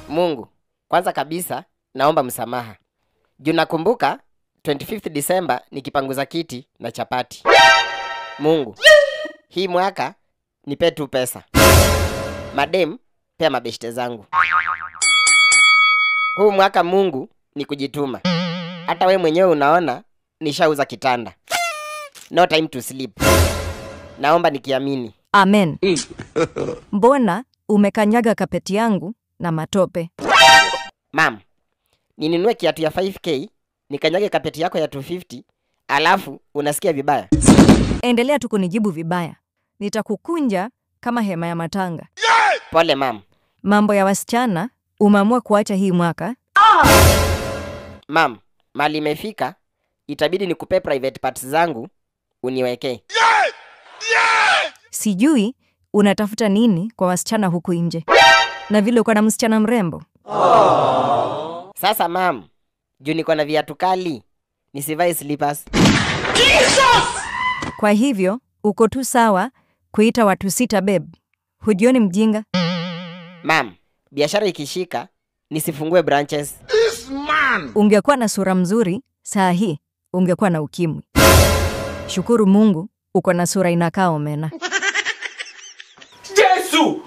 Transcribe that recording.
Mungu, kwanza kabisa naomba msamaha. Juu nakumbuka 25th December nikipanguza kiti na chapati. Mungu, hii mwaka nipe tu pesa. Madem, pea mabeshte zangu. Huu mwaka Mungu ni kujituma. Hata we mwenyewe unaona nishauza kitanda. No time to sleep. Naomba nikiamini. Amen. Mbona umekanyaga kapeti yangu na matope? Mam, ninunue kiatu ya 5K, nikanyage kapeti yako ya 250, alafu unasikia vibaya. Endelea tu kunijibu vibaya. Nitakukunja kama hema ya matanga. Pole mam. Mambo ya wasichana umeamua kuacha hii mwaka. Mam, mali imefika, itabidi nikupe private parts zangu uniwekee. Sijui unatafuta nini kwa wasichana huku nje. Na vile uko na msichana mrembo. Sasa mam, juu niko na viatu kali, nisivae slippers. Kwa hivyo uko tu sawa kuita watu 6 babe. Hujioni mjinga? Mam, biashara ikishika, nisifungue branches. Ungekuwa na sura mzuri saa hii ungekuwa na ukimwi. Shukuru Mungu uko na sura inakaa omena. Jesu!